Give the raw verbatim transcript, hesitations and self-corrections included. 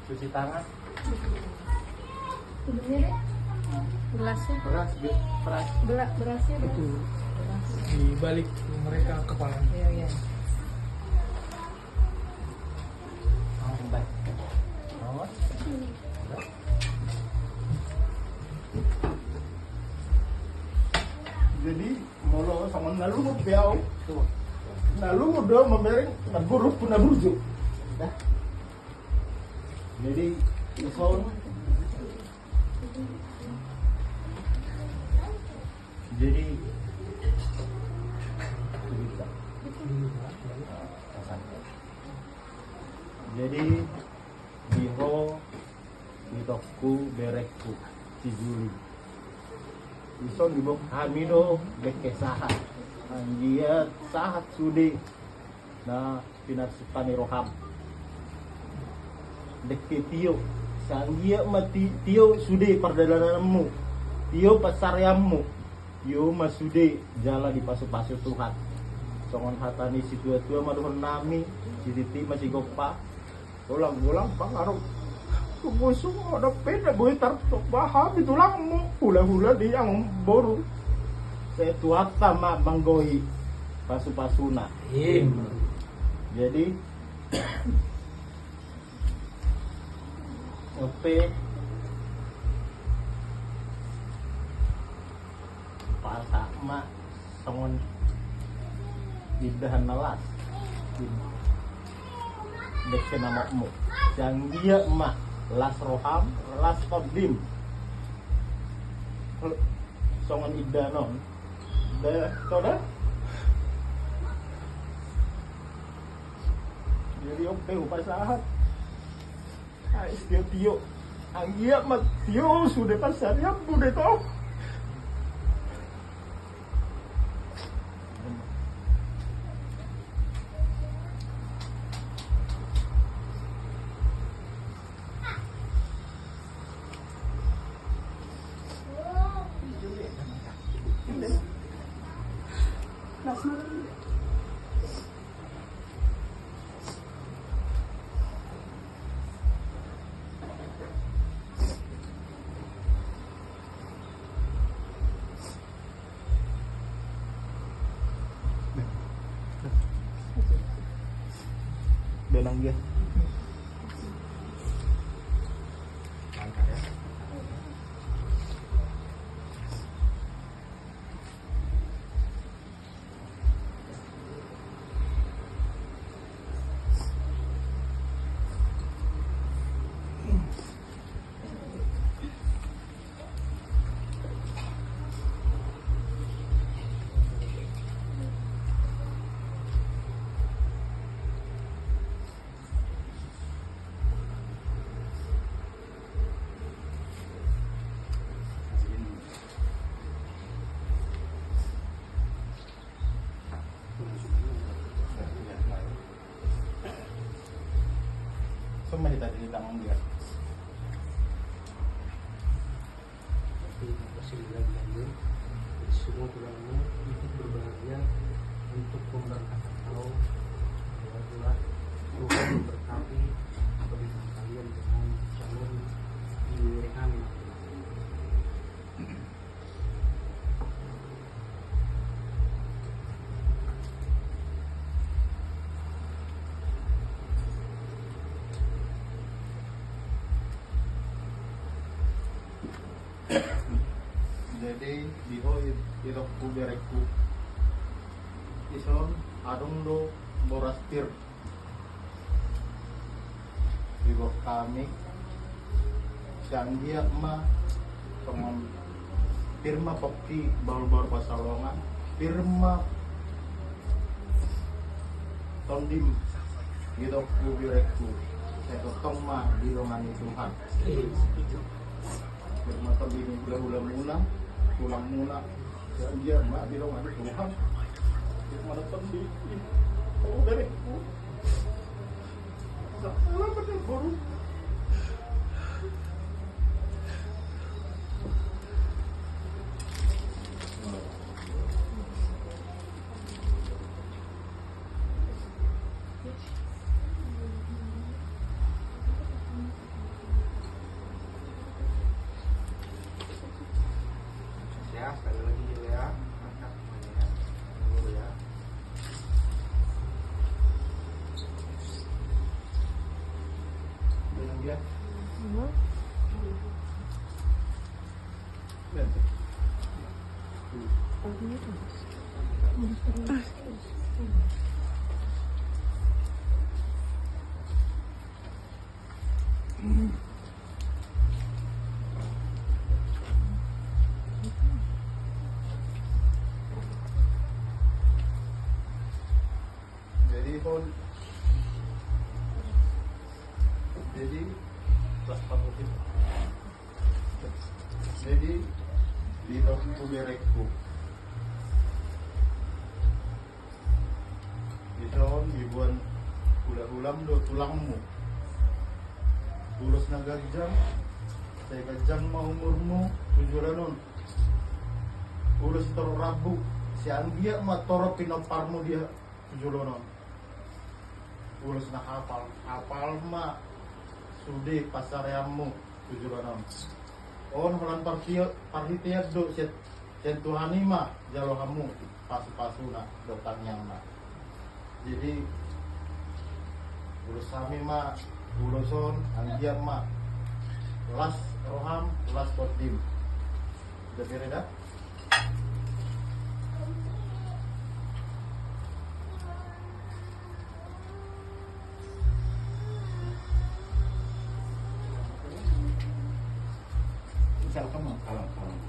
Cuci tangan. Ini deh. Gelasnya. Beras, be-, beras. Bela-, berasnya, Bang. Betul. Di balik mereka kepalanya. Iya, iya. Oh, baik. Oh. Jadi, molo songon na lungun pe au. Na lungun do mamereng, na boru pe na burju. Dah. Jadi, ison. Jadi, jadi, di ho, itongku, berengku, si Juli. Ison diboan hami do dengke sahat. Anggiat sahat sude na pinarsinta ni roham. Dengke tio, sai anggiat ma ti-, tio sude pardalananmu, tio pansarianmu, tio ma sude jala dipasupasu Tuhan. Songon hata ni situatua ma dohonon nami, sititi ma sigompa. Golang-golang pangarahutmu, tubusu, dope na boi tartompa hami tulangmu, hulahula di amangboru. Sai Tuhanta ma manggohi pasupasuna. Amin. Jadi, dope, pasahat ma songon indahan na las. Dengke na mokmok. Sai anggiat ma las roham, las tondim. Songon indahan on. Dah, sudah. Jadi, dope hupasahat. Ais tio-tio. Anggiat ma tio sude pansarianmu, de to. Benang dia. Mantap ya. Sama kita di tangan dia. Tapi kasih lagi lanjut. Semua tulangmu ikut berbahagia untuk memberangkatkan kau. Biarlah Tuhan memberkati pernikahan kalian dengan calon di Rehani. Jadi, di ho i-, itongku, berengku, ison adong do boras pir. Diboan hami, sai anggiat ma songon pir ma pongki bahulbahul pansalongan, pir ma tondim, itongku, berengku, sai tongtong ma didongani Tuhan. Pir ma tondim hulahula muna, tulang muna, sai anggiat ma didongani Tuhan. Pir ma tondim, oh, berengku. Selamat ya, boru. Jadi, hon. Jadi, lah, paputin. Jadi, di tok kuberekku. Dison diboan hula-hulam do tulangmu. Ulos na ganjang, sai ganjang ma umurmu tu joloan on. Ulos torop rambu, sai anggiat ma torop pinomparmu dia tu joloan on. Ulos na hapal, hapal ma sude pansareanmu tu joloan on. On holan parhite-, parhitean do sian, sian Tuhan i ma jalo hamu pasu-pasuna dohot tangiangna. Jadi, ulos hami ma, ulos on, anggiat ma las roham, las pondim. Udah bere da? Misal kamu kalang-kalang.